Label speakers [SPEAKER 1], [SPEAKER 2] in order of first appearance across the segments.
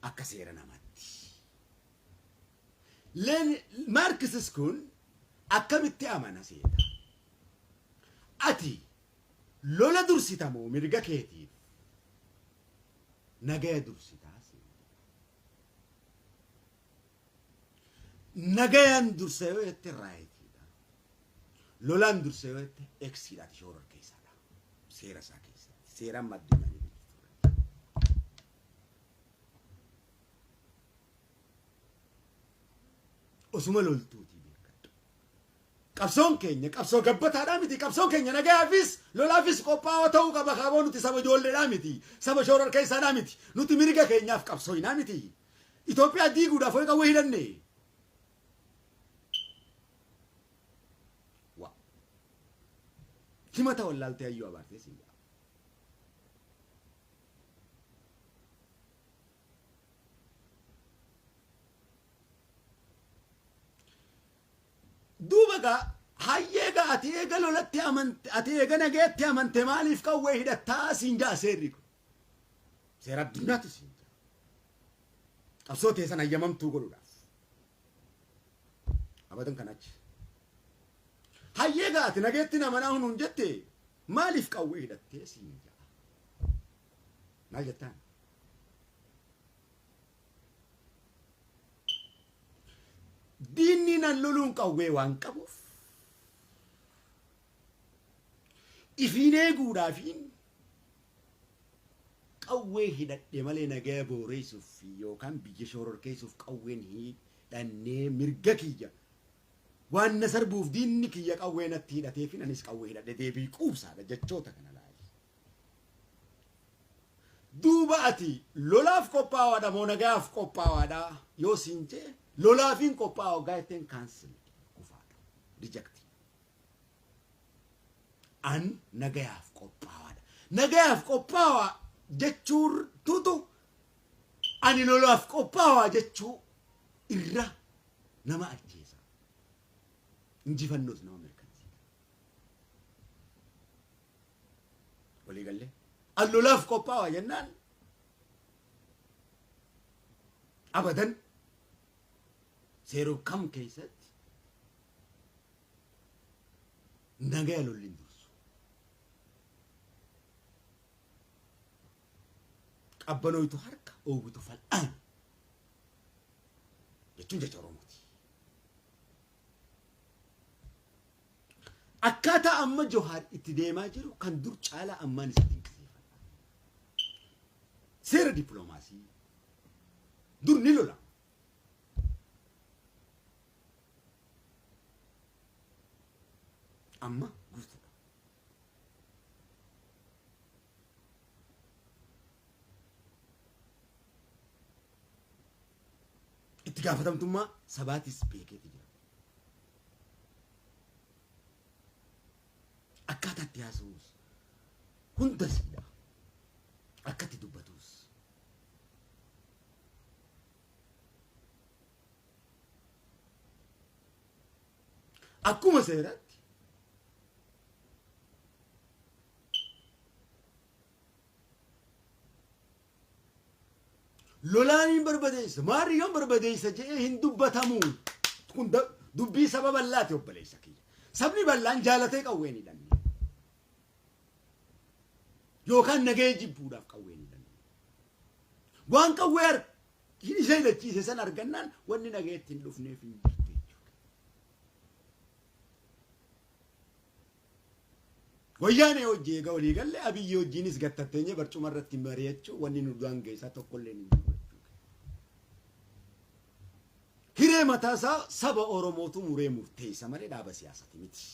[SPEAKER 1] Akka seera namaatti. Leen Maarkisis kun akkamitti amana seeta? Ati lola dursita moo mirga keetiif nagaya dursitaa siin jedha. Nagayaan dursa yoo jette raayitiidha. Lolaan dursa yoo jette eksiidha ati shoororkeessaadha. Seera isaa keessatti. Seera amma addunyaan irra jirtu irratti. Osuma loltuutii beekadhu. Qabsoon keenya qabsoo gabbataadhaa miti. Qabsoon keenya nagayaafis lolaafis qophaa'oo ta'uu qaba. Kaaboo nuti saba ijoolleedhaa miti. Saba shoororkeessaadhaa miti. Nuti mirga keenyaaf qabsooynaa miti. Itoophiyaa diiguudhaaf ho'i qawwee hidhanne. Wa. Himata wallaaltee hayyuu abaartee siin jedha. Duuba gaa hayyee gaa ati eega lolatti amante ati eega nagayatti amante maaliif qawwee hidhattaa siin ja'a seerri kun. Seera addunyaatu siin ja'a. Qabsoo teessan hayyamamtuu godhuudhaaf. Abadan kan achi. Hayyee gaa ati nagayatti namanaa hunuun jette maaliif qawwee hidhattee siin ja'a. Maal jettaan? Diinni nan loluun qawwee waan qabuuf ifiin eeguudhaafiin qawwee hidhadhe malee nagaya booreessuuf yookaan biyya shoororkeessuuf qawween hidhannee mirga kiyya waan na sarbuuf diinni kiyya qawwee natti hidhateefin anis qawwee hidhadhe deebii quubsaadha jechoota kana laali. Duuba ati lolaaf qophaawaadha moo nagayaaf qophaawaadha yoo siin jee lolaafiin qophaawa waggaa jetteen cancel kufaadha reject. An nagayaaf qophaawaadha. Nagayaaf qophaawaa jechuututu ani lolaaf qophaawaa jechuu irra nama ajjeesa. Injifannoos nama mirkansiisa. Walii gallee? An lolaaf qophaawa jennaan abadan seeruu kam keessatti nagaya lolli hin dursu. Qabbanooytu harka oowwitu fal'aana jechuun jecha Oromooti. Akkaataa amma Johaar itti deemaa jiru kan dur caalaa ammaan isa dinqisiifadha. Seera dippiloomaasii dur ni lola. Amma guutuudha. Itti gaafatamtummaa sabaatis beekeeti jira. Akkaataa itti haasa'uus hunda siidha. Akka itti dubbatuus. Akkuma seeraatti Lolaan hin barbadeessa, maarriyyoon barbadeessa jedhee hin dubbatamu. Kun dubbii saba bal'aati obboleessa kiyya. Sabni bal'aan jaalatee qawwee hin hidhanne. Yookaan nagahee jibbuudhaaf qawwee hin hidhanne. Waan qawwee isa hidhachiise san argannaan wanni nagayeetti hin dhufneef hin jirtu jechuudha. Wayyaanee hojii eega walii galle Abiyyi wajjiinis gad tatteenyee barcuma irratti mari'achuu wanni nu daangeessaa tokkolleen hin jiru jechuudha. Hiree mataa isaa saba Oromootu muree murteessa malee dhaaba siyaasati miti.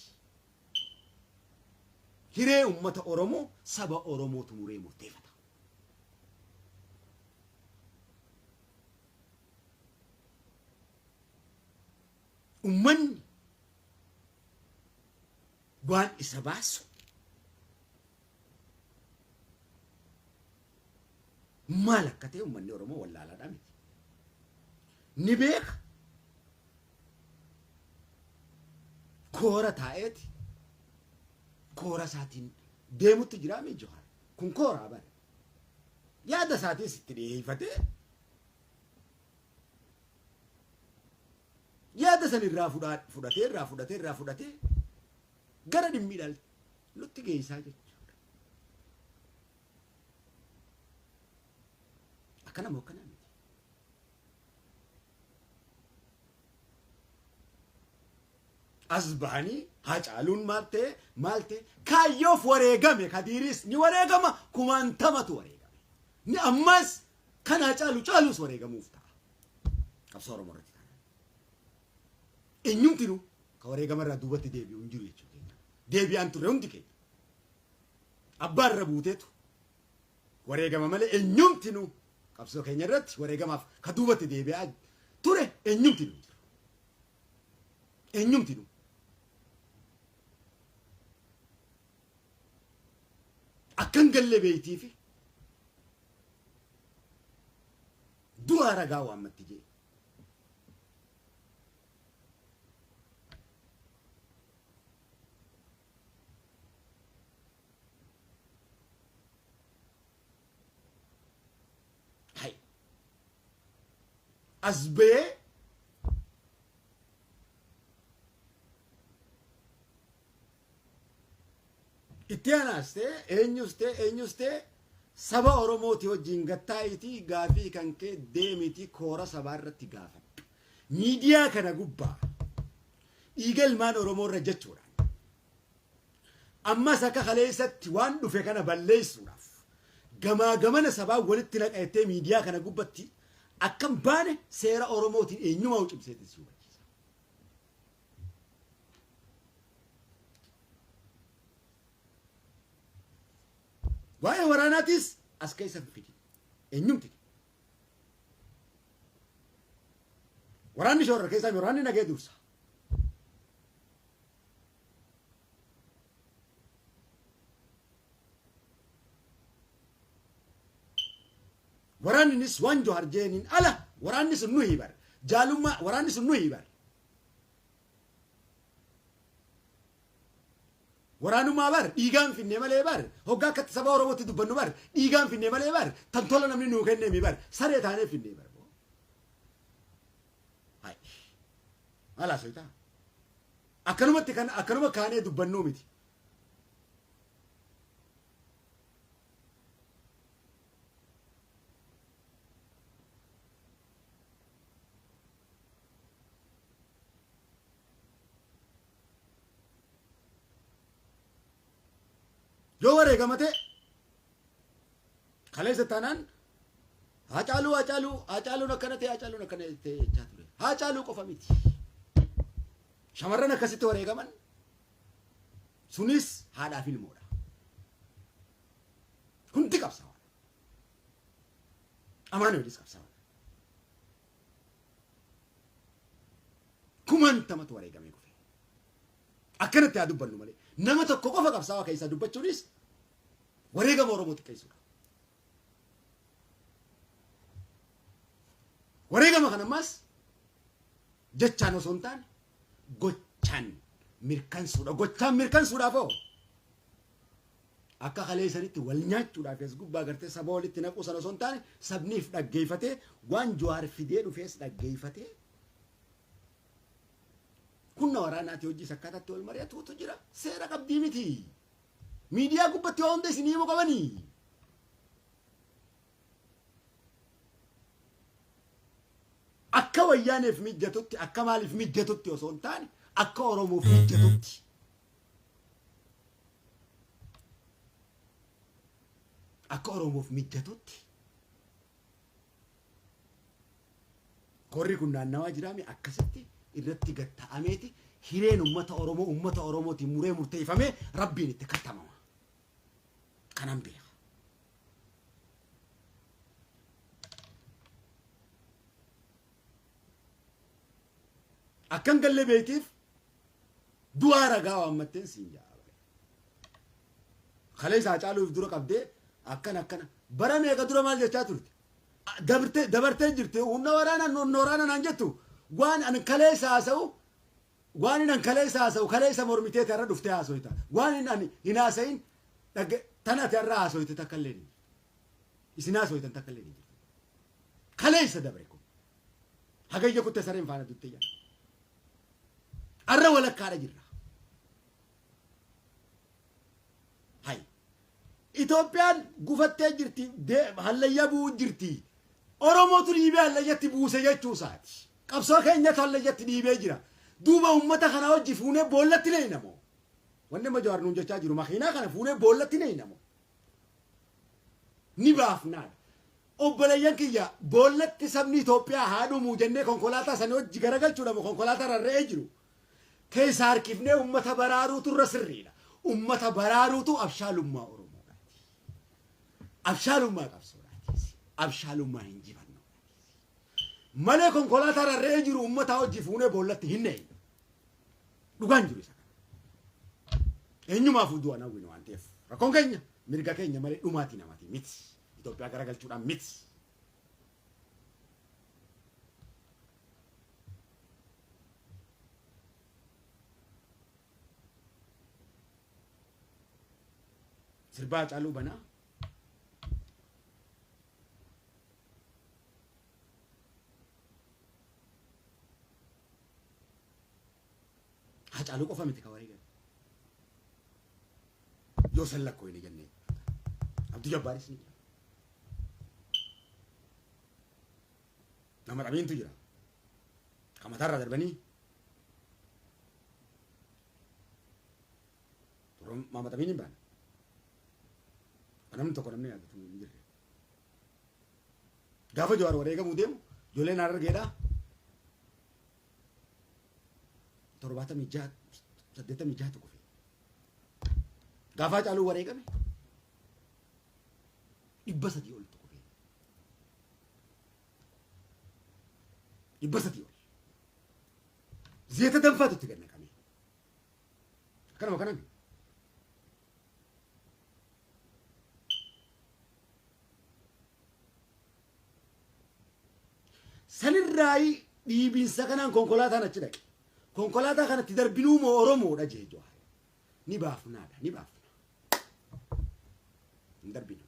[SPEAKER 1] Hiree uummata Oromoo saba Oromootu muree murteeffata. Uummanni waan isa baasu maal akka ta'e uummanni Oromoo wallaalaadhaa miti. Ni beeka. Koora taa'eeti koora isaatiin deemutti jiraa mi Johaar. Kun kooraa bara. Yaada isaatiis itti dhiyeeffatee San irraa fudhatee, irraa fudhatee, irraa fudhatee gara dhimmi ilaalu nutti geessaa jechuudha. Akkana moo akkanaa miti? As bahanii Hacaaluun maal ta'e, maal ta'e, kaayyoof wareegame. Kadiiris ni wareegama, kumaantamatu wareegame. Ni ammas kan Hacaalu caalus wareegamuuf ta'a. Qabsoo Oromoo irratti taana. Eenyumtinu ka wareegama irraa duubatti deebi'u hin jiru jechuudha keenya. Deebi'aan turre hundi keenya. Abbaa irra buuteetu wareegama malee eenyumtinu qabsoo keenya irratti wareegamaaf ka duubatti deebi'aa ture eenyumtinu hin jiru. Eenyumtinu. Akkan galle beeytii fi du'a ragaa waammatti jee. Hay. As ba'ee itti aanaas ta'e, eenyus ta'e, eenyus ta'e, saba Oromooti wajjin gattaa'iitii gaafii kan kee deemitii koora sabaa irratti gaafadhu. Miidiyaa kana gubbaa dhiiga ilmaan Oromoo irra jechuudhaan ammas akka kaleessatti waan dhufe kana balleessuudhaaf gamaa gamana sabaa walitti naqa jettee miidiyaa kana gubbatti akkam baane seera Oromootiin eenyumaa cimseetiin si hubachiisa. Waa'ee waraanaatis as keessa hin fidin. Eenyumti. Waraanni shoorra keessaa waraanni nagee dursa. Waraanninis waan Johar jeeniin ala waraanni sun nuyi bar. Jaalummaa waraanni sun nuyi bar. Waraanummaa bar dhiigaan finne malee bar, hoggaa akkatti saba Oromootti dubbannu bar dhiigaan finne malee bar, tan tola namni nuu kenneemi bar, saree taanee finne bar. Hai. Maal haasoitaa? Akkanumatti kan akkanuma kaanee dubbannuu miti. Yoo wareegama ta'e kaleessa taanaan Haacaaluu, Haacaaluu, Haacaaluun akkana ta'e, Haacaaluun akkana ta'e jechaa ture. Haacaaluu qofa miti. Shamarran akkasitti wareegaman sunis haadhaaf ilmoodha. Hundi qabsaa'aadha. Amaanuelis qabsaa'aadha. Kumantamatu wareegamee kufe. Akkanatti haa dubbannu malee nama tokko qofa qabsaa'aa keessaa dubbachuunis wareegama Oromoo xiqqeessuudha. Wareegama kana ammas jechaan osoo hin taane gochaan mirkansuudha. Gochaan mirkansuudhaaf hoo akka kaleessanitti wal nyaachuudhaaf as gubbaa gartee saba walitti naquu sana osoo hin taane sabniif dhaggeeffatee waan Jawaar fidee dhufees dhaggeeffatee humna waraanaati hojii akkaataatti wal mari'atuutu jira. Seera qabdii miti. Miidiyaa gubbatti waa hunda isin himuu qabanii. Akka Wayyaaneef mijjatutti, akka maaliif mijjatutti osoo hin taane akka Oromoof mijjatutti. Akka Oromoof mijjatutti. Korri kun naannawaa jiraame akkasitti irratti gad ta'ameeti hireen uummata Oromoo uummata Oromootiin muree murteeffamee Rabbiin itti kattamama. Kanan beeka. Akkan galle beektiif du'aa ragaa waammatteen siin jaa. Kaleessa Haacaaluuf dura qabdee akkana akkana bara meeqa dura maal jechaa turte? Dabartee dabartee jirti, humna waraanaa, humna waraanaa naan jettu. Waan an kaleessa haasa'u, waan inni an kaleessa haasa'u kaleessa mormitee har'a dhuftee haasoyta. Waan inni ani hin haasa'in tan ati har'a haasoyte takka illee hin jirtu. Isin haasoytan takka illee hin jirtu. Kaleessa dabre kun. Hagayya kutte sareen faana dutte jedha. Arra walakkaadha jirra. Hay. Itoophiyaan gufattee jirti, hallayyaa bu'uu jirti. Oromootu dhiibee hallayyatti buuse jechuu isaati. Qabsoo keenyatu hallayyatti dhiibee jira. Duuba uummata kana hojii fuunee boollatti leeynamoo. Wanni amma Jawaar nuun jechaa jiru makiinaa kana fuunee boollatti leeynamoo. Ni baafnaadha. Obboleeyyan kiyya, boollatti sabni Itoophiyaa haa dhumu jennee konkolaataa sana hojii garagalchuudha moo konkolaataa rarra'ee jiru keessa harkifnee uummata baraaruutu irra sirriidha. Uummata baraaruutu abshaalummaa Oromoodhaati. Abshaalummaa qabsoodhaati. Abshaalummaa injifannoodhaati. Malee konkolaataa rarra'ee jiru uummata hojii fuunee boollatti hin neeyne. Dhugaan jiru isa kana. Eenyumaafuu du'a hawwinu waan ta'eef rakkoon keenya mirga keenya malee dhumaatii namaati miti. Itoophiyaa garagalchuudhaan miti. Sirbaa Hacaaluu banaa. Hacaaluu qofa miti ka wareegame. Yoo san lakkooyne jennee. Abduu Jabbaaris ni jira. Nama dhabiintu jira. Ka mataarraa darbanii. Maama Xabiin hin baane. Namni tokko namni yaadatu hin jirre. Gaafa Jawaar wareegamuu deemu ijoolleen Harargeedhaa 76, 86tu kufe. Gaafa Hacaaluu wareegame 300 oltu kufe. 300 ol. Zeeta danfaatu itti gad naqame. Akkanuma kanami. Sanirraayi dhiibinsa kanaan konkolaataan achi dhaqe. Konkolaataa kanatti darbinuu moo Oromoodha jee Jawaar. Ni baafnaadha, ni baafna. Hin darbinu.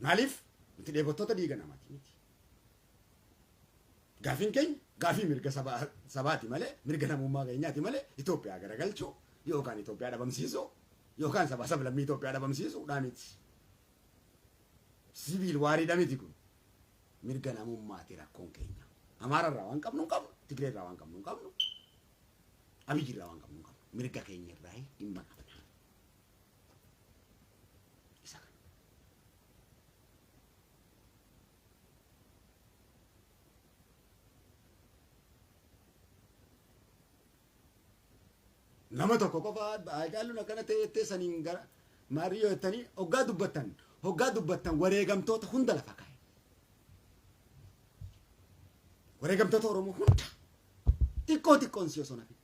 [SPEAKER 1] Maaliif? Nuti dheebottoota dhiiga namaati miti. Gaafiin keenya gaafii mirga sabaati malee, mirga namummaa keenyaati malee, Itoophiyaa garagalchuu yookaan Itoophiyaa dhabamsiisuu yookaan sabaa sablammii Itoophiyaa dhabamsiisuudhaa miti. Siviil waariidha miti kun. Mirga namummaati rakkoon keenya. Amaararraa waan qabnu hin qabnu, Tigreerraa waan qabnu hin qabnu, Abiyyirraa waan qabnu hin qabnu. Mirga keenya irraa dhimma qabna. Isa kana. Nama tokko qofa Haacaaluun akkana ta'e jettee saniin gara maariyyoo jettanii hoggaa dubbattan wareegamtoota hunda lafa kaa'e. Wareegamtoota Oromoo hunda xiqqoo xiqqoon si osoo nafin.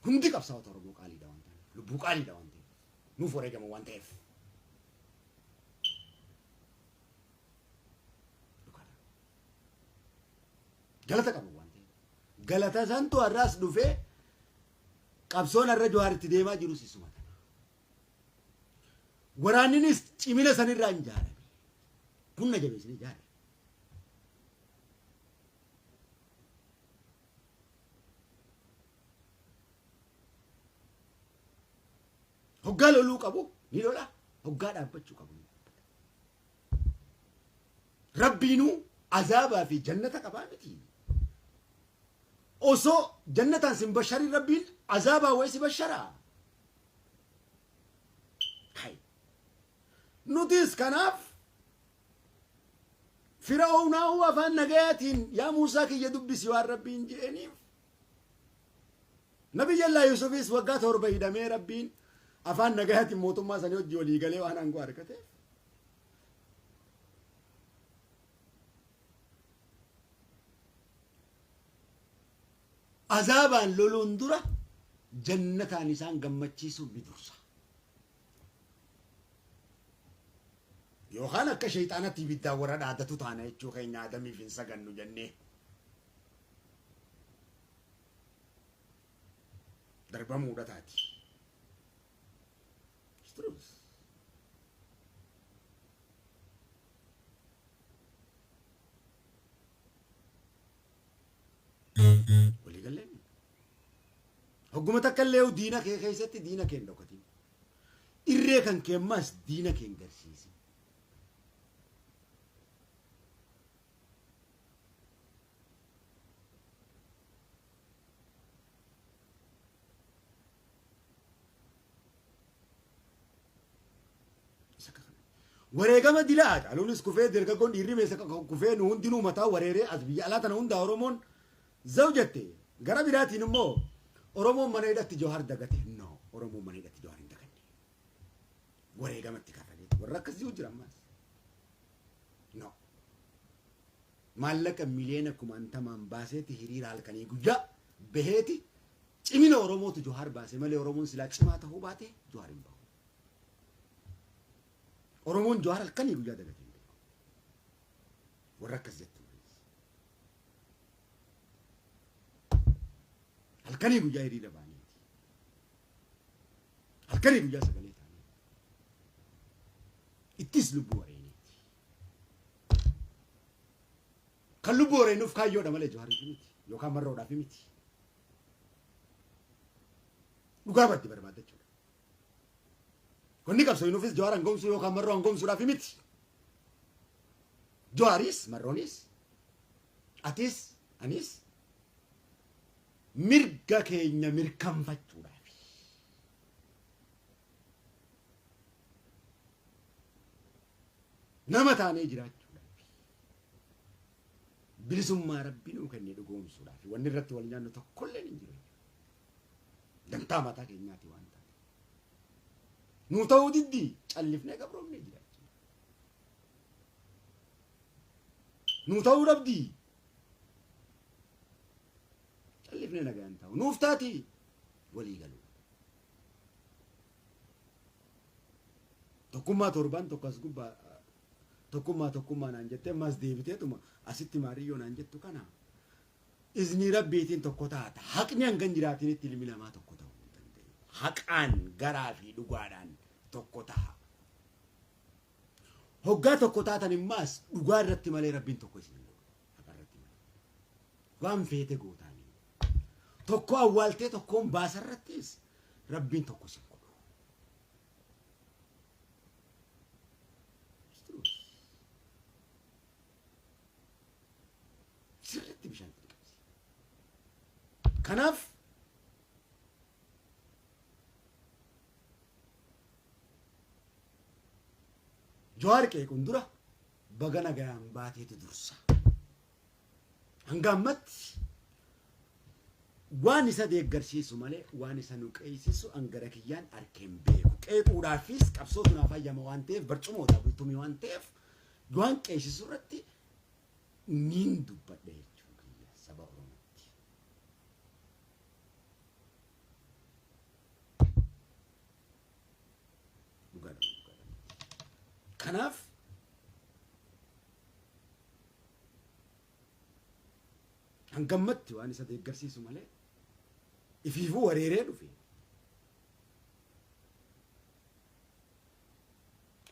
[SPEAKER 1] Hundi qabsaa'ota Oromoo qaaliidha waan ta'eef, lubbuu qaaliidha waan ta'eef, nuuf wareegaman waan ta'eef. Dhugaadha. Galata qabu waan ta'eef. Galata santu har'aas dhufee qabsoon har'a Jawaar itti deemaa jirus isuma kana. Waraanninis cimina sanirraa hin ijaarame. Humna jabeessanii ijaarame. Hoggaa loluu qabu ni lola, hoggaa dhaabbachuu qabu ni dhaabbata. Rabbiinuu azaabaa fi jannata qabaa miti. Osoo jannataan sin basharin Rabbiin azaabaa wayi si basharaa. Hai. Nutis kanaaf Fir'aawnaa afaan nagayaatiin yaa Muusaa kiyya dubbisi waan Rabbiin je'eniif. Nabiyyallaa Yusufis waggaa 7 hidhamee Rabbiin afaan nagayaatiin mootummaa sanii hojii walii galee waan aangoo argateef. Azaabaan loluun dura jannataan isaan gammachiisuun ni dursa. Yookaan akka sheexaanatti ibiddaan warra dhaadatu taana jechuu keenya Adamiif hin sagannu jennee. Darbamuudha taati. It's truth. Walii gallee hogguma takka illee diina kee keessatti diina kee hin dhokatin. Irree kan kee ammas diina kee hin garsiisin. Wareegama dilaa Hacaaluunis kufee, dargaggoon dhiirri meessa kufee, nu hundinuu mataa wareeree as biyya alaa tana hundaa Oromoon zaw jette. Gara biraatiin immoo Oromoon mana hidhatti Jawaar dagate. No, Oromoon mana hidhatti Jawaar hin daganne. Wareegamatti kafalee warra akkasii jira ammaas. No. Maallaqa miliyoona kumaantamaan baaseeti hiriira halkanii guyyaa baheeti. Cimina Oromootu Jawaar baase malee Oromoon silaa cimaa ta'uu baate Jawaar hin bahu. Oromoon Jawaar halkanii guyyaa dagatee hin beeku. Warra akkas jettu halkanii guyyaa hiriira baaneeti. Halkanii guyyaa sagalee taanee. Ittis lubbuu wareeneeti. Kan lubbuu wareenuuf kaayyoodha malee Jawaariif miti yookaan marroodhaaf miti. Dhugaa baddi barbaaddachuudha. Wanni qabsoonuufis Jawaar hangoomsuu yookaan marroo hangoomsuudhaaf miti. Jawaaris marroonis atis anis mirga keenya mirkanfachuudhaaf. Nama taanee jiraachuudhaaf. Bilisummaa Rabbi nuu kenne dhugoomsuudhaaf wanni irratti wal nyaannu tokkolleen hin jiru. Dantaa mataa keenyaati waan taate. Nuu ta'uu diddi callifnee gabroomnee jiraachuu. Nuu ta'uu dhabdi callifnee nagaan ta'u. Nuuf taati walii galuu. Tokkummaa torban tokko as gubbaa tokkummaa tokkummaa naan jettee ammas deebiteetuma asitti maariyyoo naan jettu kana. Iznii Rabbiitiin tokko taata. Haqni hanga hin jiraatinitti ilmi namaa tokko ta'uu hin danda'u. Haqaan garaa fi dhugaadhaan tokko taha. Hoggaa tokko taatan immaas dhugaa irratti malee Rabbiin tokko isin hin godhu. Haqa irratti malee. Waan feete gootaanii. Tokko awwaaltee tokkoon baasa irrattis Rabbiin tokko isin godhu. Sirriitti bishaan itti dhiqamsi. Kanaaf Jawaar qeequun dura baga nagayaan baateetu dursa. Hanga ammatti waan isa deeggarsiisu malee waan isa nu qeessisu hangara kiyyaan arkeen beeku. Qeequudhaafis qabsootu naaf hayyama waan ta'eef, barcumoota bultumii waan ta'eef, waan qeessisu irratti niin dubbadha jechuu kiyya saba Oromootti. Dhugaadha, dhugaadha. Kanaaf hangammatti waan isa deeggarsiisu malee ifiifuu wareeree dhufe.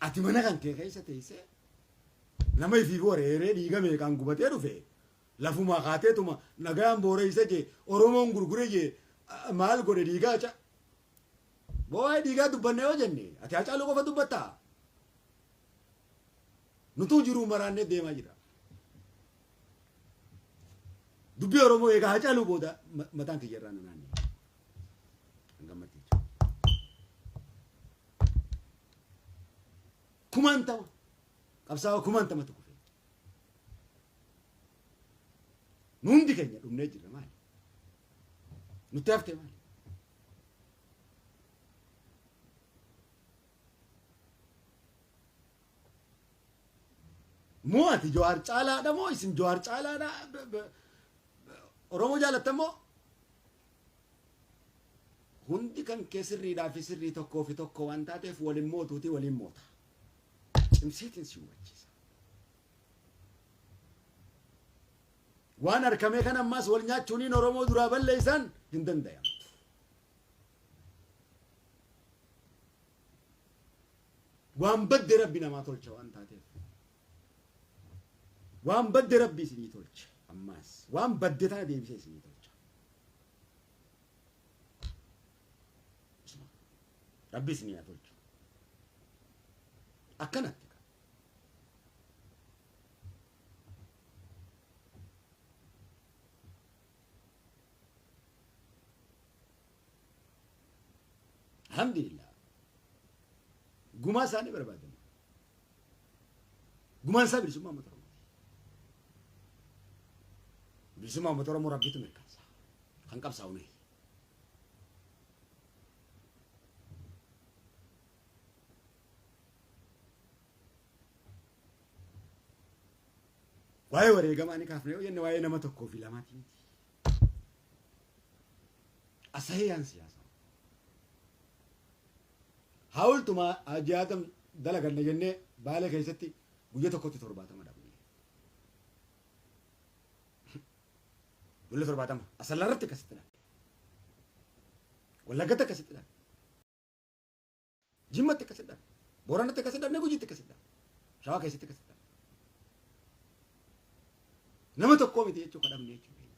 [SPEAKER 1] Ati mana kan kee keessa teessee nama ifiifuu wareeree dhiiga meeqaan gubatee dhufe lafumaa kaateetuma nagayaan booreessa jee, Oromoon gurgure jee, maal godhe dhiigaa ca. Waa'ee dhiigaa dubbanne yoo jenne ati Hacaaluu qofa dubbattaa? Nutuu jiruu maraannee deemaa jira. Dubbii Oromoo eegaa Hacaaluu booda mataan kiyya irraa na naannee. Hangammatti jechuudha. Kumaantama qabsaa'oo kumaantamatu kufe. Nu hundi keenya dhumnee jirra maali? Nutti haftee maali? Moo ati Jawaar caalaadha moo isin Jawaar caalaadha? Oromoo jaalattan moo? Hundi kan kee sirriidhaa fi sirrii tokkoo fi tokko waan taateef waliin mootuuti waliin moota. Cimseetiin si hubachiisa. Waan harkamee kan ammaas wal nyaachuuniin Oromoo duraa balleessan hin danda'amtu. Waan badde Rabbi namaa tolcha waan taateef. Waan badde Rabbi isinii tolcha. Ammaas waan badde tana deebisee isinii tolcha. Rabbi isinii haa tolchu. Akkanatti. Alhamdulillah. Gumaa isaanii barbaadamu. Gumaan isaa bilisummaa uummata Oromooti. Bilisummaa uummata Oromoo Rabbitu mirkansa. Kan qabsaa'u nuyi. Waa'ee wareegamaa ni kaafne yoo jenne waa'ee nama tokkoo fi lamaati miti. Asahiyaan siyaasa. Hawultuma Hajji Aadam dalaganne jennee Baalee keessatti guyya tokkotti 70 dhabne. Ijoollee 70 Asallarratti akkasitti dhabne. Wallaggatti akkasitti dhabne. Jimmatti akkasitti dhabne. Booranatti akkasitti dhabne. Gujiitti akkasitti dhabne. Shawaa keessatti akkasitti dhabne. Nama tokkoo miti jechuu kadhabne jechuudha.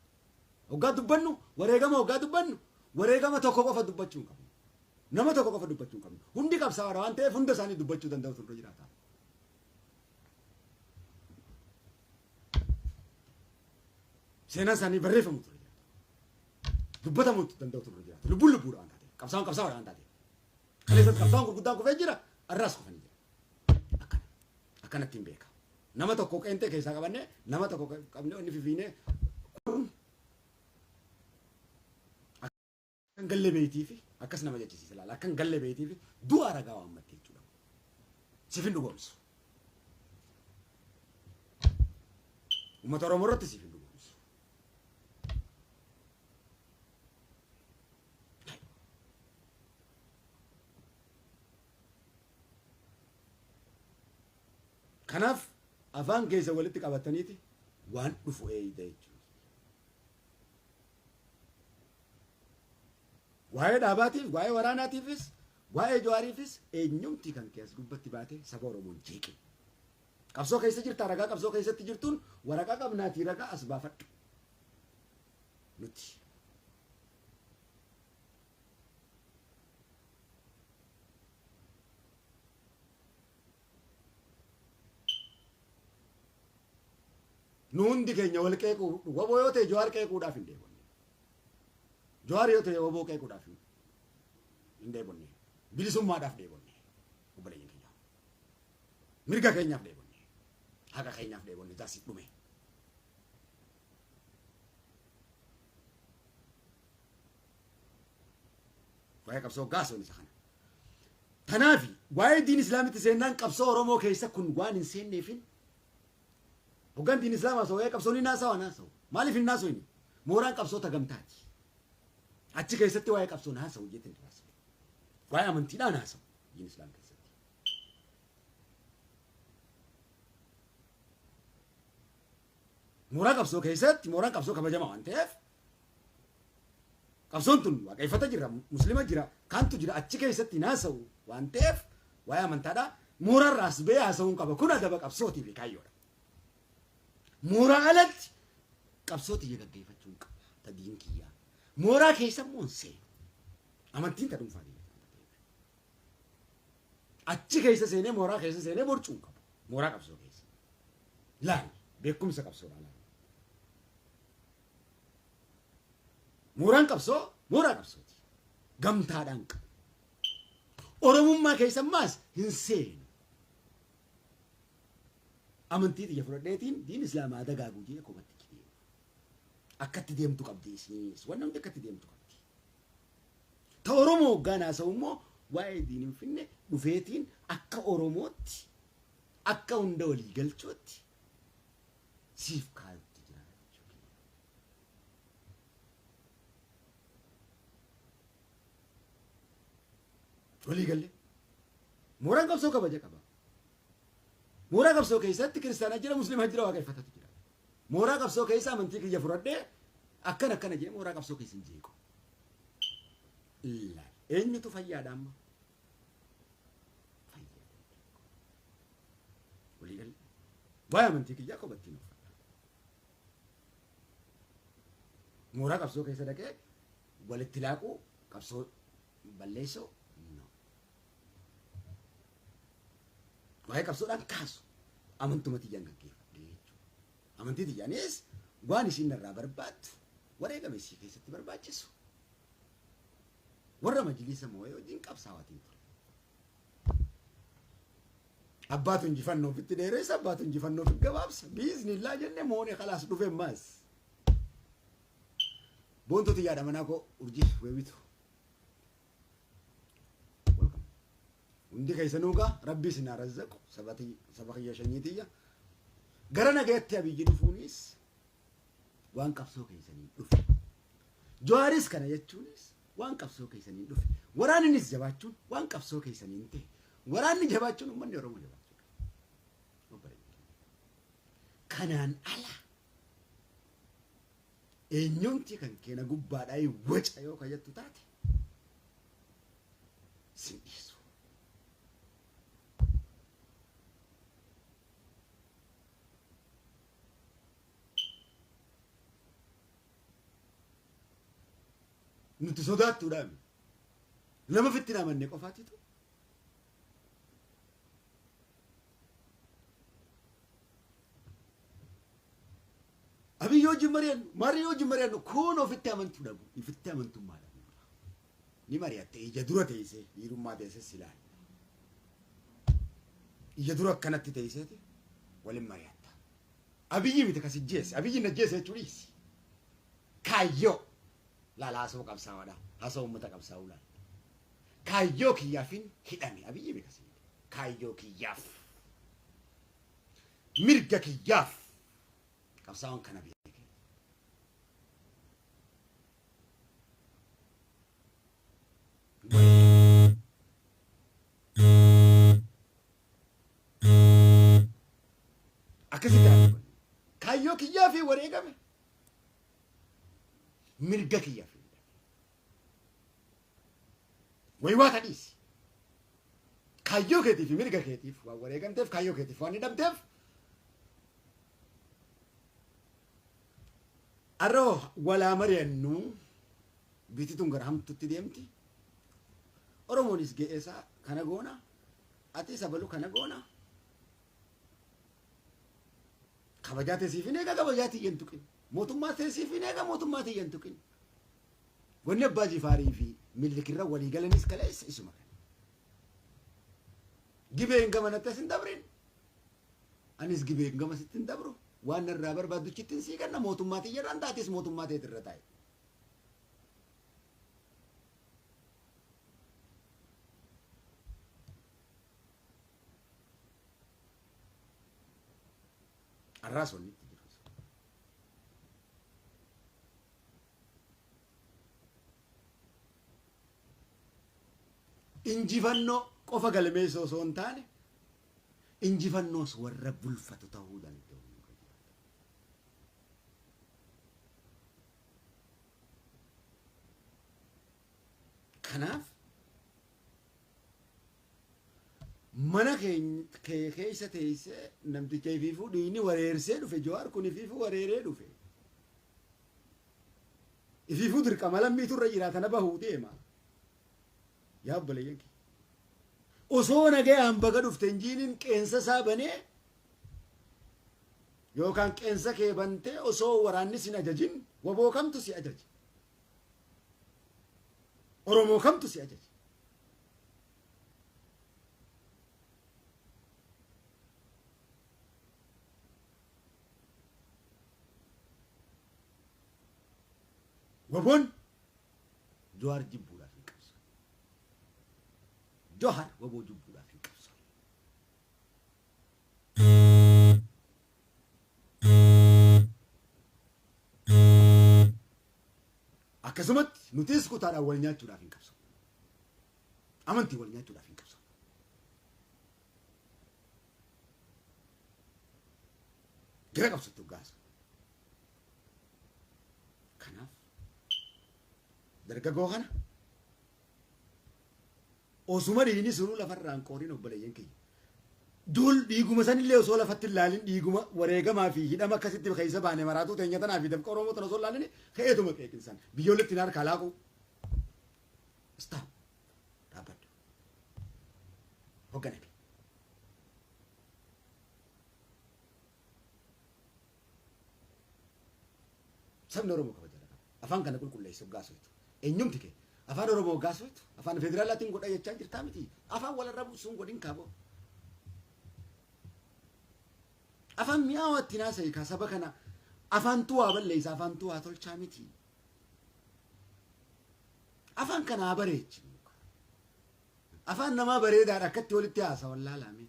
[SPEAKER 1] Hoggaa dubbannu wareegama hoggaa dubbannu wareegama tokko qofa dubbachuu hin qabnu. Nama tokko qofa dubbachuu hin qabnu. Hundi qabsaa'aadha waan ta'eef hunda isaanii dubbachuu danda'utu irra jiraata. Seenaan isaanii barreeffamutu irra jiraata. Dubbatamuu danda'utu irra jiraata. Lubbuun lubbuudha waan taateef. Qabsaa'oon qabsaa'aadha waan taateef. Kaleessas qabsaa'oon gurguddaan kufee jira. Har'aas kufanii jira. Akkana. Akkanatti hin beeka. Nama tokko qeentee keessaa qabannee nama tokko qabnee inni fifiinee kun akkan galle beeytii fi akkas nama jechisiisa laala akkan galle beeytii fi du'a ragaa waan mattee jechuudha. Siif hin dhugoomsu. Uummata Oromoo irratti siif hin dhugoomsu. Kanaaf afaan keessa walitti qabataniiti waan dhufu eeyda jechuudha. Waa'ee dhaabaatiif, waa'ee waraanaatiifis, waa'ee Jawaariifis eenyumti kan kee as gubbatti baate saba Oromoon jeeqin. Qabsoo keessa jirta ragaa qabsoo keessatti jirtuun waraqaa qabnaatii ragaa as baafadhu. Nuti. Nu hundi keenya wal qeequu waboo yoo ta'e Jawaar qeequudhaaf hin deebonne. Jawaar yoo ta'e waboo qeequudhaaf hin deebonne. Bilisummaadhaaf deebonne. Obboleeyyan keenya. Mirga keenyaaf deebonne. Haqa keenyaaf deebonne taasif dhume. Waa'ee qabsoo gaasoon isa kana. Tanaafi waa'ee diin islaamitti seennaan qabsoo Oromoo keessa kun waan hin seenneefin hoggaan diin islaamaa osoo waa'ee qabsoo ni naasawa naasawu. Maaliif hin naasoyne? Mooraan qabsoo tagamtaati. Achi keessatti waa'ee qabsoo naasawu jettin naasawu. Waa'ee amantiidhaa naasawu diin islaam keessatti. Mooraa qabsoo keessatti mooraan qabsoo kabajamaa waan ta'eef qabsoon tun waaqeffata jira, muslima jira, kaantu jira achi keessatti naasawu waan ta'eef waa'ee amantaadhaa mooraarraas ba'ee haasa'uun qaba. Kun adaba qabsootii fi kaayyoodha. Mooraa alatti qabsoo tiyya gaggeeffachuun qaba. Ta diin kiyyaa. Mooraa keessa immoo hin seenu. Amantiin ta dhuunfaa tiyya. Achi keessa seenee mooraa keessa seenee borcuun qabu. Mooraa qabsoo keessa. Laal beekumsa qabsoodhaa laal. Mooraan qabsoo mooraa qabsooti. Gamtaadhaan qabu. Oromummaa keessa ammaas hin seenu. Amantii tiyya fudhadheetiin diin islaamaa dagaagu jee kophaatti deema. Akkatti deemtu qabdi isinis. Wanni hundi akkatti deemtu qabdi. Ta Oromoo hoggaan haasa'u immoo waa'ee diin hin finne dhufeetiin akka Oromootti akka hunda walii galchuutti siif kaayutti jira jechuudha. Walii galle. Mooraan qabsoo kabaja qaba. Mooraa qabsoo keessatti kiristaanaa jira, musliimaa jira, waaqeffatatu jira. Mooraa qabsoo keessa amantii kiyya fudhadhee akkana akkana jee mooraa qabsoo keessa hin jeequ. Ilaali. Eenyutu fayyaadha amma? Fayyaadha. Walii galle. Waa'ee amantii kiyyaa kophattiin uffadha. Mooraa qabsoo keessa dhaqee walitti laaquu, qabsoo balleessuu, no. Waa'ee qabsoodhaan kaasu amantuma tiyyaan gaggeeffadhe jechuudha. Amantii tiyyaanis waan isiin narraa barbaaddu, wareegama isii keessatti barbaachisu, warra majliisa moo'ee wajjin qabsaawaatiin ture. Abbaatu injifannoo ofitti dheereessa, abbaatu injifannoo ofitti gabaabsa. Biiznillaa jenne moone, kalaas dhufe maas. Boontuu tiyyaadha manaa koo urjii weewitu. Welcome. Hundi keessanuu gaa rabbi isin haa razzaqu, saba kiyya, shanyii tiyya. Gara nagaatti Abiyyi dhufuunis waan qabsoo keessaniin dhufe. Jawaaris kana jechuunis waan qabsoo keessaniin dhufe. Waraannis jabaachuun waan qabsoo keessaniin ta'e. Waraanni jabaachuun uummanni Oromoo jabaachuudha. Kanaan ala eenyumti kan keena gubbaadhaa waca yoo kayyattu taate sin dhiisu. Nuti sodaattuudhaan nama ofitti hin amanne qofaatitu Abiyyi wajjin mari'annu, marii wajjin mari'annu kun ofitti amantuu dhabu, ofitti amantummaa dhabu. Ni mari'atte, ija dura teessee, dhiirummaa teessee si ilaali. Ija dura akkanatti teesseeti waliin mari'atta. Abiyyi miti kas ijjeesse, Abiyyi na ijjeesse jechuu dhiisi. Kaayyoo laala, haasoo qabsaa'aadha, haasoo uummata qabsaa'uu laala. Kaayyoo kiyyaafin hidhame, Abiyyi miti kas kaayyoo kiyyaaf. Mirga kiyyaaf qabsaa'oon kana beeke. Akkasitti haa dubbannu. Kaayyoo kiyyaa fi wareegame. Mirga kiyyaa fi hidhame. Waywaata dhiisi. Kaayyoo keetii fi mirga keetiif waan wareegamteef, kaayyoo keetiif waan hidhamteef, arroo walaa mari'annu, biitti tun gara hamtutti deemti. Oromoonis ga'ee isaa kana goona. Ati sabalu kana goona. Kabajaa teessiif hin eega, kabajaa tiyya hin tuqin. Mootummaa teessiif hin eega, mootummaa tiyya hin tuqin. Wanni Abbaa Jifaarii fi Minilikirra walii galanis kaleessa isuma kana. Gibeen gamanatti as hin dabrin. Anis gibeen gamasitti hin dabru. Waan narraa barbaadduchitti hin sii kenna, mootummaa tiyya irraan taatis mootummaa teetirra taa'e. Arraas wanni itti jiru. Injifannoo qofa galmeessoo osoo hin taane, injifannoos warra bulfatu ta'uu danda'u. Kanaaf mana kee keessa teessee namticha ifiifuu dhiigni wareersee dhufe, Jawaar kun ifiifuu wareeree dhufe. Ifiifuu dirqama lammiitu irra jira tana bahuu deema. Yaa obboleeyyan kiyya. Osoo nagayaan baga dhufte injiiniin qeensa isaa banee yookaan qeensa kee bantee osoo waraanni sin ajajin, waboo kamtu si ajaje? Oromoo kamtu si ajaje? Waboon Jawaar jibbuudhaaf hin qabsu. Jawaar waboo jibbuudhaaf hin qabsu. Akkasumatti nutis kutaadhaan wal nyaachuudhaaf hin qabsu. Amantii wal nyaachuudhaaf hin qabsu. Gara qabsutti hoggaasa. Kanaaf dargaggoo kana osuma dhiigni sunuu lafarraan qooriin, obboleeyyan kiyya. Duul dhiiguma sanillee osoo lafatti hin laalin dhiiguma wareegamaa fi hidhama akkasitti keessa baane maraatuu teenya tanaa fi dafqa Oromoo tana osoo hin laalin ka'eetuma qeeqinsan. Biyyoolletti harkaa laaqu. Stop. Dhaabbadhu. Hoogganame. Sabni Oromoo kabaja qaba. Afaan kana qulqulleessu gaasootu. Eenyumti kee afaan Oromoo gaasootu afaan federaalaatiin godha jechaa jirtaa miti. Afaan walarra buusuun godhin kaaboo. Afaan mi'aawaa ittiin haasa'e kaa saba kana afaantu waa balleessa afaantu waa tolchaa miti. Afaan kana haa bareechinu. Afaan namaa bareedaadha akkatti walitti haasawan laalame.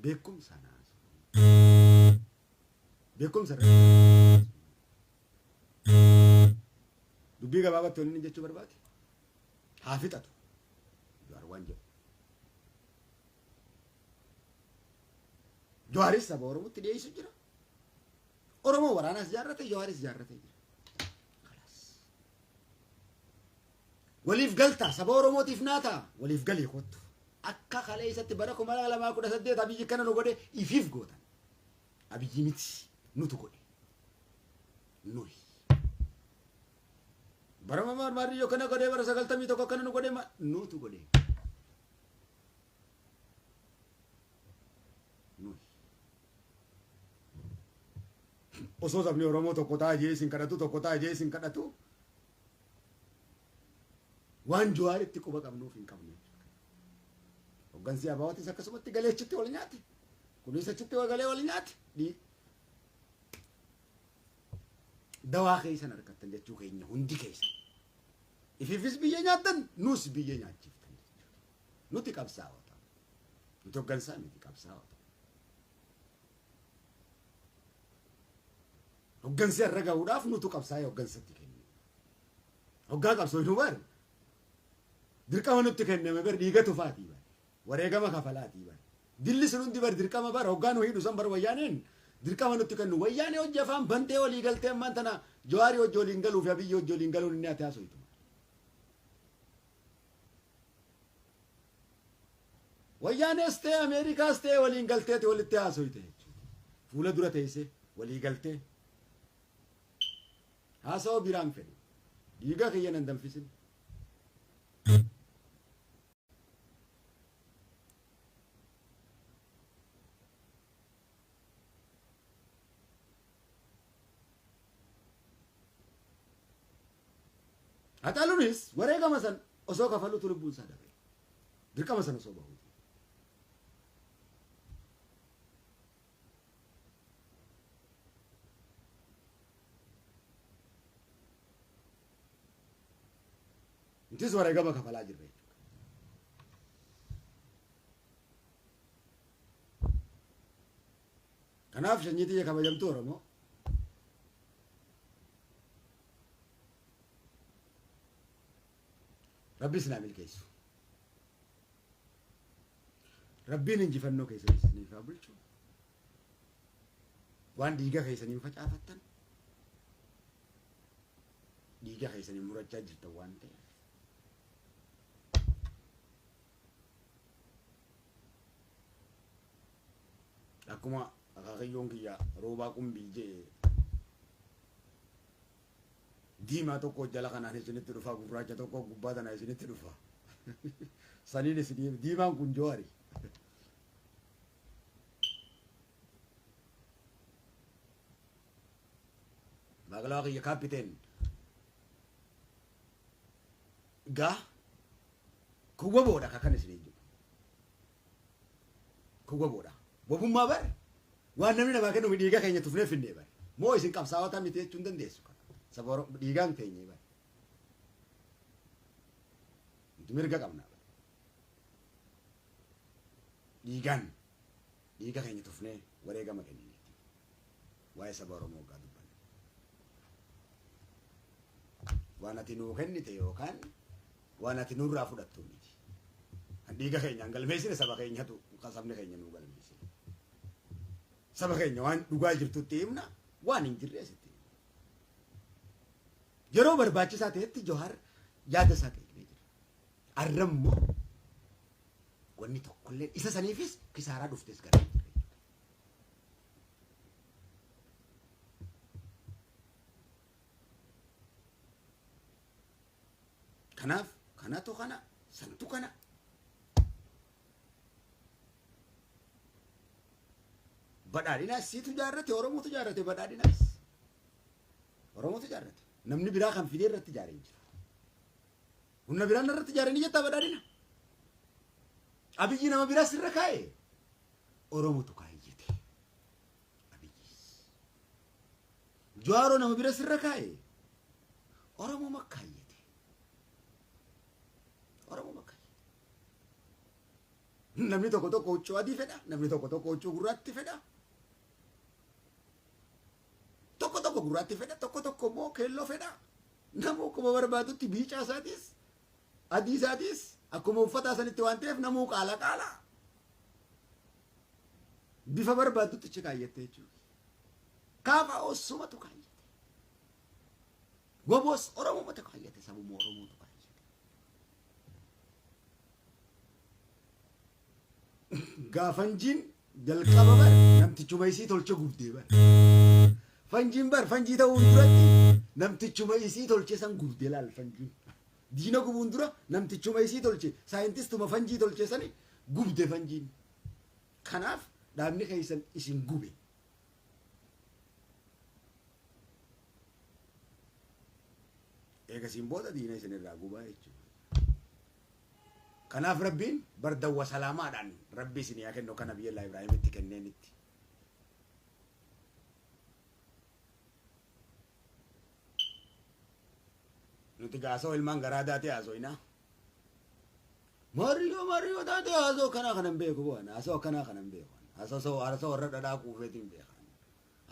[SPEAKER 1] Beekumsa haasa'u. Beekumsa irratti. Dubbii gabaabatti wanni inni jechuu barbaade haa fixatu. Jawaar waan jedhu. Jawaaris saba Oromootti dhiyeessu jira. Oromoo waraanaas jaarrate Jawaaris jaarratee jira. Kalaas. Waliif galtaa saba Oromootiif naataa waliif galii kottu. Akka kaleessatti bara 2018 Abiyyi kana nu godhe ifiif gootan. Abiyyi miti nutu godhe. Nuyi. Bara marmaarriyyoo kana godhee bara 91 kana nu godhe nutu godhe. Nuyi. Osoo sabni Oromoo tokko ta'a jee isin kadhatu tokko ta'a jee isin kadhatu waan Jawaaritti quba qabnuuf hin qabnu. Hoggansi Abaawatis akkasumatti galee achitti wal nyaate. Kunis achitti galee wal nyaate. Dawaa keessan argattan jechuu keenya hundi keessan. Ifiifis biyya nyaattan nus biyya nyaachiftan jechuudha. Nuti qabsaa'ota. Nuti hoggansaa miti qabsaa'ota. Hoggansi har'a gahuudhaaf nutu qabsaa'ee hoggansatti kenne. Hoggaa qabsoo nu bar dirqama nutti kenname bar dhiiga tufaatii bar wareegama kafalaatii bar dilli sun hundi bar dirqama bar hoggaa nu hidhu san bar wayyaaneen dirqama nutti kennu wayyaanee hojii afaan bantee walii galtee ammaan tana Jawaarii hojii waliin galuu fi Abiyyi hojii waliin galuun inni ati haasoftu. Wayyaanees ta'e Ameerikaas ta'e waliin galteeti walitti haasofte jechuudha. Fuula dura teessee walii galtee haasawaa biraan fedhu. Dhiiga kiyya nan danfisin. Haacaaluunis wareegama san osoo kafaluutu lubbuun isaa dabre. Dirqama sana osoo bahuuti. Nutis wareegama kafalaa jirra jechuudha. Kanaaf sanyii tiyya kabajamtuu Oromoo Rabbi isin haa milkeessu. Rabbiin injifannoo keessan isiniif haa bulchu. Waan dhiiga keessaniin facaafattan dhiiga keessaniin murachaa jirtan waan ta'eef. Akkuma akaakayyoon kiyya roobaa qumbii jee diimaa tokko jala kanaan isinitti dhufa gurraacha tokko gubbaa tanaa isinitti dhufa. Saniin isinii diimaan kun Jawaari. Magaalaa kiyya kaappiteen gaa kun waboodha kan isiniin jedhu. Kun waboodha. Wabummaa bar waan namni namaa kennu dhiiga keenya tufnee finnee bar. Moo isin qabsaa'ota miti jechuun dandeessu kana. Saba Oromoo dhiigaan teenyee bar. Nuti mirga qabna bar. Dhiigaan dhiiga keenya tufnee wareegama kennineeti. Waa'ee saba Oromoo hoggaa dubbanne. Waan ati nuu kennite yookaan waan ati nurraa fudhattu miti. Kan dhiiga keenyaan galmeessine saba keenyatu kan sabni keenya nuu galmeessine. Saba keenya waan dhugaa jirtutti himna waan hin jirres itti himna. Yeroo barbaachisaa ta'etti Jawaar yaada isaa qeeqnee jira. Arra immoo wanni tokkollee isa saniifis kisaaraa dhuftes gara hin jirre jechuudha. Kanaaf kanatu kana santu kana. Badhaadhinaas siitu jaarrate, Oromootu jaarrate badhaadhinaas. Oromootu jaarrate. Namni biraa kan fidee irratti ijaaree hin jiru. Humna biraan irratti ijaaree ni jettaa badhaadhina. Abiyyi nama biraa sirra kaa'e. Oromootu kaayyate. Abiyyis. Jawaaroo nama bira sirra kaa'e. Oromoo makkaayyate. Oromoo makkaayyate. Namni tokko tokko huccuu adii fedha, namni tokko tokko huccuu gurraatti fedha. Tokko tokko gurraatti fedha, tokko tokko immoo keelloo fedha. Namuu akkuma barbaadutti biicaa isaatis, adii isaatis akkuma uffataa sanitti waan ta'eef namuu qaala qaala. Bifa barbaaddutti achi kaayyatte jechuudha. Kaafa osumatu kaayyate. Goboos Oromumatu kaayyate, sabuma Oromootu kaayyate. Gaafanjiin jalqaba bar namtichuma isii tolche gubdee bar. Fanjiin bar fanjii ta'uun duratti namtichuma isii tolche san gubdee laal fanjiin. Diina gubuun dura namtichuma isii tolche saayintistuma fanjii tolche sani gubde fanjiin. Kanaaf dhaabni keessan isin gube. Eegasiin booda diina isin irraa gubaa jechuudha. Kanaaf Rabbiin bardan wa salaamaadhaan Rabbi isinii haa kennu akka Nabiyyallaa Ibraahimitti kenneenitti. Nuti gaasoo ilmaan garaa daatee haasoinaa. Maariyoo maariyoo taatee haasoo akkanaa kanan beeku bu'an haasoo akkanaa kanan beeku. Haasoo haasoo warra dhadhaa quufeetiin beekan.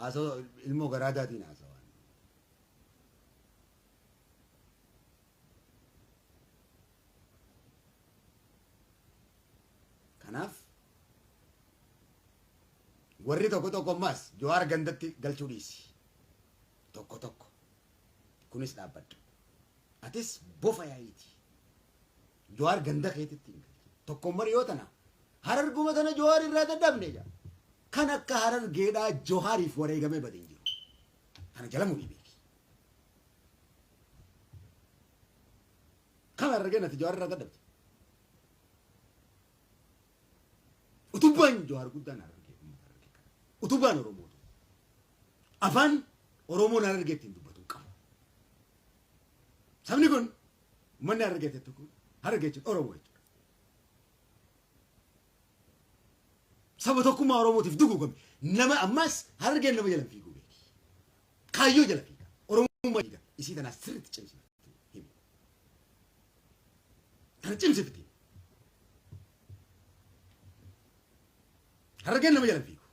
[SPEAKER 1] Haasoo ilmoo garaa daatiin haasawan. Kanaaf warri tokko tokko ammaas Jawaar gandatti galchuu dhiisi. Tokko tokko. Kunis dhaabbadhu. Atis bofa yaa'iiti. Jawaar ganda keetitti hin galchin. Tokkoon yoo tana hararguma tana Jawaar irraa dadhabne jaa. Kan akka harargeedhaa Jawaariif wareegamee bade hin jiru. Kana jala murii beeki. Kan harargeen ati Jawaar irraa dadhabde. Utubaan Jawaar guddaan harargee uummata harargee kana. Utubaan Oromootu. Afaan Oromoon harargee ittiin dubbatu hin qabu. Sabni kun uummanni harargee jettu kun harargee jechuun Oromoo jechuudha. Saba tokkummaa Oromootiif duguugame. Nama ammas harargeen nama jala fiiguu beeki. Kaayyoo jala fiiga. Oromummaa fiiga. Isii tanaa sirriitti cimsifatti himi. Tana cimsifti. Harargeen nama jala fiigu.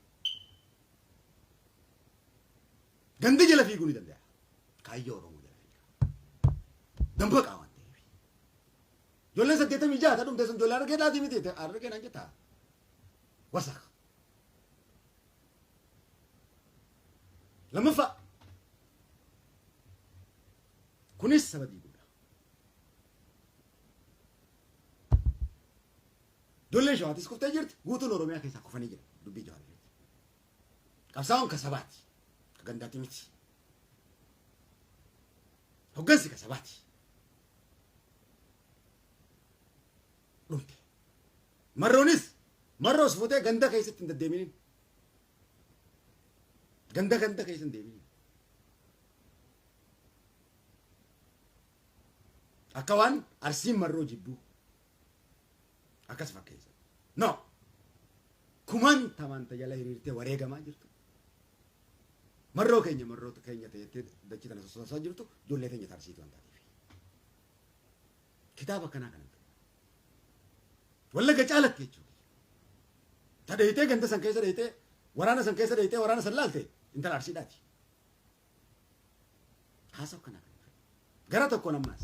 [SPEAKER 1] Ganda jala fiiguu ni danda'a. Kaayyoo Oromoo jala fiiga. Dambaqaa waan ta'eef. Ijoolleen 86 ta dhumte sun ijoollee harargee dhaatii miti harargee naan jettaa. Wasaq. Lammaffaa. Kunis saba diiguudha. Ijoolleen Shawaatis kuftee jirti. Guutuun Oromiyaa keessaa kufanii jira. Dubbii Jawaar irratti. Qabsaa'oon ka sabaati. Ka gandaati miti. Hoggansi ka sabaati. Dhumte. Marroonis marroos fuutee ganda keessatti hin deddeeminin. Ganda ganda keessa hin deeminin. Akka waan Arsiin marroo jibbuu. Akkas fakkeessa. No. Kumaan tamaan jala hiriirtee wareegamaa jirtu. Marroo keenya marroota keenya ta'ettee dachii tana sossoosaa jirtu ijoollee teenya tarsiitu waan taateef. Kitaaba akkanaa kana fedha. Wallagga caalatti jechuudha. Ta dheeyitee ganda san keessa dheeyitee waraana san keessa dheeyitee waraana san laalte intala Arsiidhaati. Haasoo akkanaa kana fedha. Gara tokkoon ammaas.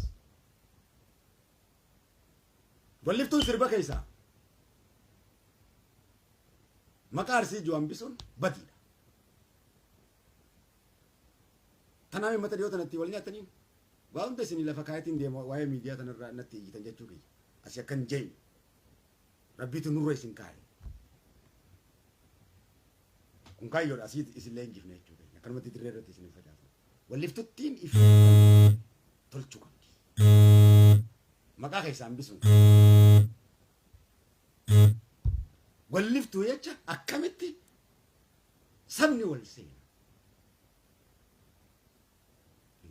[SPEAKER 1] Walliftuun sirba keessaa maqaa Arsii jiru hambisuun badiidha. Tanaaf himmata dhiyoo tanatti wal nyaataniin. Waa hunda isinii lafa kaayatiin deema waa'ee miidiyaa tanarraa natti iyyitan jechuu kiyya. Asii akkan jeen. Rabbiitu nurra isin kaa'e. Kun kaayyoodha asii isin leenjifne jechuu keenya. Akkanumatti dirree irratti isin hin facaasne. Walliftuttiin ifi tolchuu qabdi. Maqaa keessaa hambisuun. Walliftuu jecha akkamitti sabni wal seena.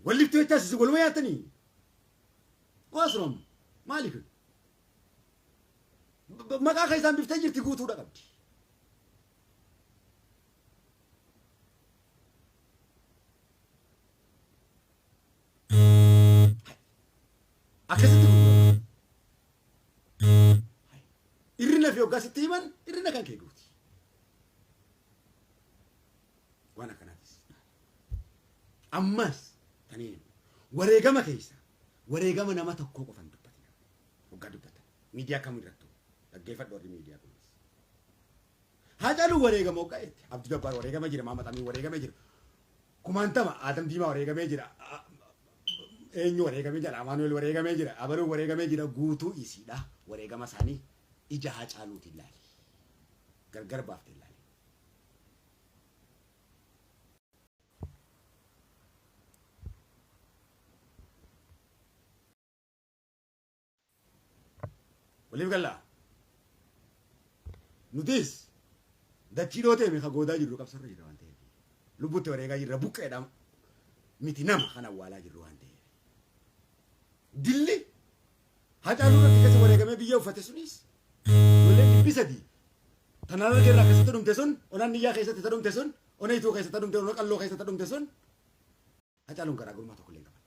[SPEAKER 1] Walliftuu jecha isin waluma yaatanii. Waasroom maali kun? Maqaa keessaa hambiftee jirti guutuudha qabdi. Akkasitti gurgurama. Irrina fi hoggaa sitti himan irrina kan kee guuti. Waan akkanaatis. Ammas taniin wareegama keessa wareegama nama tokkoo qofan dubbatina. Hoggaa dubbatan miidiyaa kam irrattuu dhaggeeffadhu warri miidiyaa kunis. Haacaaluu wareegama hoggaa jette. Abduu Jabbaar wareegama jira, Maamad Amiin wareegamee jira. Kumaantama Adam Diimaa wareegamee jira. Eenyu wareegamee jira, Amaanu'el wareegamee jira, Abaluu wareegamee jira. Guutuu isiidha. Wareegama isaanii ija Haacaaluutiin ilaali. Gargar baaftee ilaali. Waliif gallaa. Nutis dachii dhootee mi ka goodaa jirru qabsarra jira waan ta'eef. Lubbutti wareegaa jirra buqqeedha miti nama kan awwaalaa jirru waan ta'eef. Dilli Hacaaluu irratti keessa wareegamee biyya uffate sunis ijoolleen 300 tanaan argeerraa keessatti dhumte sun onaan niyyaa keessatti ta dhumte sun ona ituu keessatti ta dhumte ona qalloo keessatti ta dhumte sun Hacaaluun garaagarummaa tokko illee hin qaban.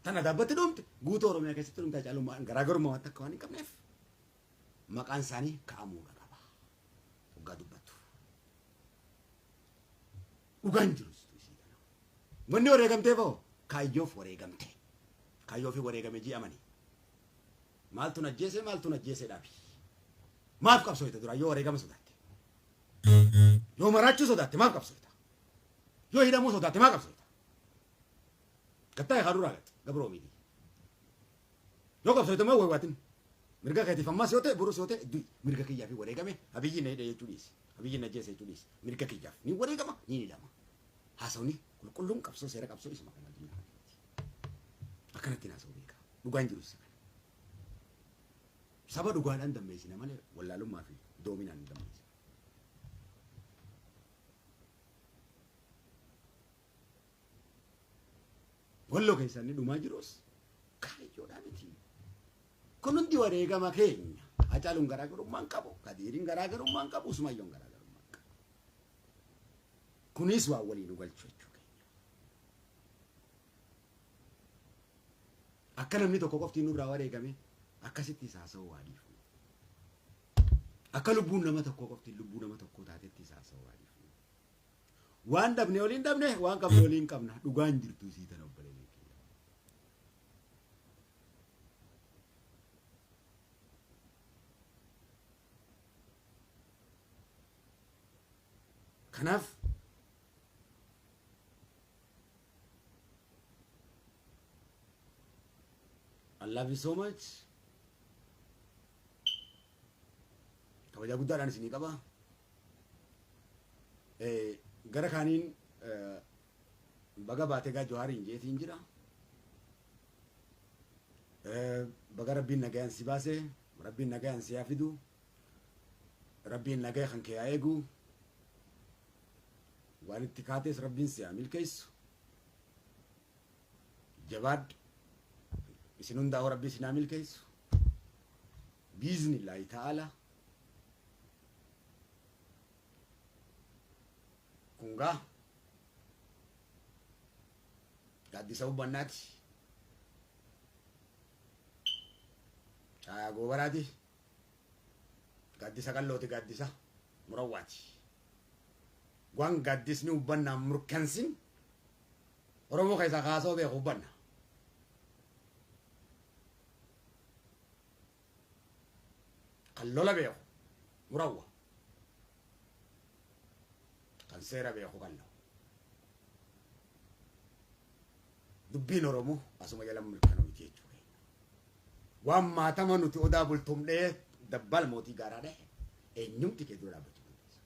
[SPEAKER 1] Tana dhaabbatti dhumte guutuu Oromiyaa keessatti dhumte Hacaaluun garaagarummaa waan takka waan hin qabneef maqaan isaanii ka'amuudha qaba. Dhugaa dubbattu. Dhugaan jiru isii kana. Wanni wareegamteef hoo kaayyoof wareegamte. Kaayyoo fi wareegame ji'amanii. Maaltu na ajjeese maaltu na ajjeese dhaabi. Maaf qabsooyta dura yoo wareegama sodaatte. Yoo maraachuu sodaatte maaf qabsooyta. Yoo hidhamuu sodaatte maaf qabsooyta. Gattaa haa duraa gat gabroo miti. Yoo qabsooyta moo waywaatin. Mirga keetiif ammas yoo ta'e borus yoo ta'e du'i mirga kiyyaa fi wareegame Abiyyi na hidhe jechuu dhiisi. Abiyyi na ajjeese jechuu dhiisi. Mirga kiyyaaf ni wareegama ni hidhama. Haasawni qulqulluun qabsoo seera qabsoo isuma kana addunyaa kana irratti. Akkanatti haasa'u beeka. Dhugaan jiru isa kana. Saba dhugaadhaan dammeessina malee wallaalummaa fi doominaan hin dammeessina. Walloo keessaa inni dhumaa jirus kaayyoodhaa miti. Kun hundi wareegama keenya. Hacaaluun garaagarummaa hin qabu. Kadiiriin garaagarummaa hin qabu. Usmaayyoon garaagarummaa hin qabu. Kunis waan walii nu galchu jechuu keenya. Akka namni tokko qofti nurraa wareegame akkasitti isa haasa'uu waa dhiifnu. Akka lubbuun nama tokkoo qofti lubbuu nama tokkoo taatetti isa haasa'uu waa dhiifnu. Waan dhabne waliin dhabne waan qabne waliin qabna dhugaan jirtu isii tana obboleeyyan kiyya. Kanaaf I love you so much. Kabajaa guddaadhaan isinii qaba. Gara kaaniin baga baatee gaa Johaariin jeetiin jira. Baga rabbiin nagayaan si baase, rabbiin nagayaan si haa fidu, rabbiin nagaya kan kee haa eegu, waan itti kaates rabbiin si haa milkeessu. Jabaadhu. Isin hundaa'uu rabbi isin haa milkeessu. Biiznillaahi ta'ala. Kun gaa gaaddisa hubbannaati. Caayaa goobaraati. Gaaddisa qallooti gaaddisa murawwaati. Waan gaaddisni hubbannaan murkansin Oromoo keessaa kaasoo beeku hubbanna. Kan lola beeku murawwa. Kan seera beeku qallo. Dubbiin Oromoo asuma jala mirkanooti jechuudha. Waan maatama nuti odaa bultumdhee dabbal mootii gaaraa dhahe eenyumti kee dura dhaabbachuu dandeessu.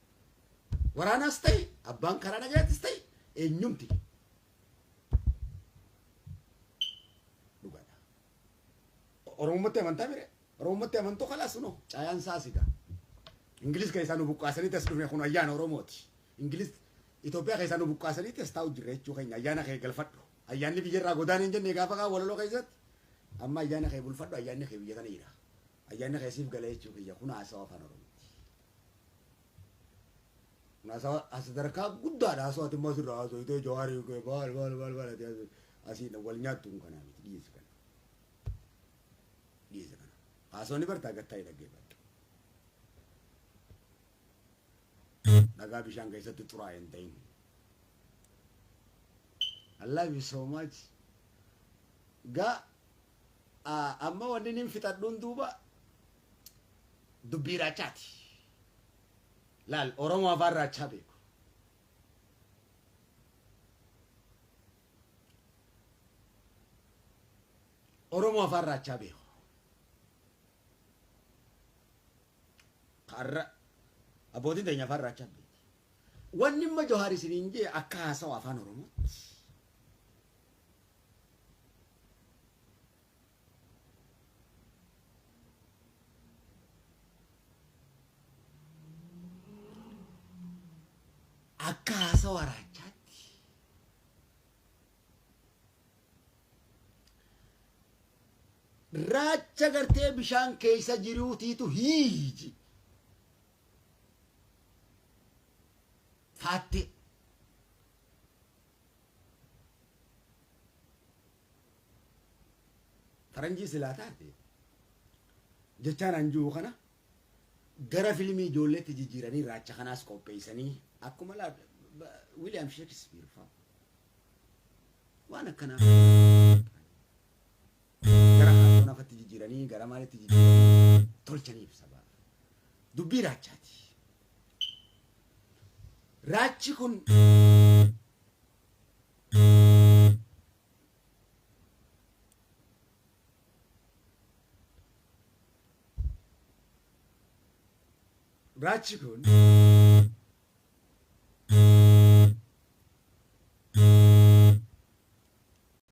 [SPEAKER 1] Waraanaas ta'e abbaan karaa nagaattis ta'e eenyumti kee. Dhugaadha. Oromummaatti amantaa mire? Oromummaatti amantuu kalaas no caayaan saasiga. Ingiliz keessaa nu buqqaasanii as dhufne kun ayyaana Oromooti. Ingiliz Itoophiyaa keessaa nu buqqaasanii as taa'u jirra jechuu keenya ayyaana kee galfadhu. Ayyaanni biyya irraa godaan hin jenne gaafa kaa walaloo keessatti amma ayyaana kee bulfadhu, ayyaanni kee biyya kana jira. Ayyaanni kee siif gala jechuu kiyya. Kun haasawa afaan Oromooti. Kun haasawa sadarkaa guddaadha. Haasawa ati immoo asirraa haasawitee Jawaarii kee baal baal baal baal ati asiin wal nyaattu kun kanaa miti. Dhiyeessi kana. Dhiyeessi kana. Haasawni bartaa gattaa dhaggeeffadhu. Dhagaa bishaan keessatti xuraa'e hin ta'in. I love you so much. Gaa amma wanni nin fixadhuun duuba dubbii raachaati. Laal, Oromoo afaan raachaa beeku. Oromoo afaan raachaa beeku. Har'a abbootiin teenya afaan raachaa beeki. Wanni imma Jawaar isiniin jee akka haasawa afaan Oromootti. Akka haasawa raachaatti. Raacha gartee bishaan keessa jiruutiitu hiiji. Faattee. Faranjii silaa taate jechaan anjuu kana gara filmii ijoolleetti jijjiiranii raacha kanaas qopheessanii akkuma William Shakespeare fa'a waan akkanaa gara kaartoon afatti jijjiiranii gara maalitti jijjiiranii tolchaniif sabaaf. Dubbii raachaati. Raachi kun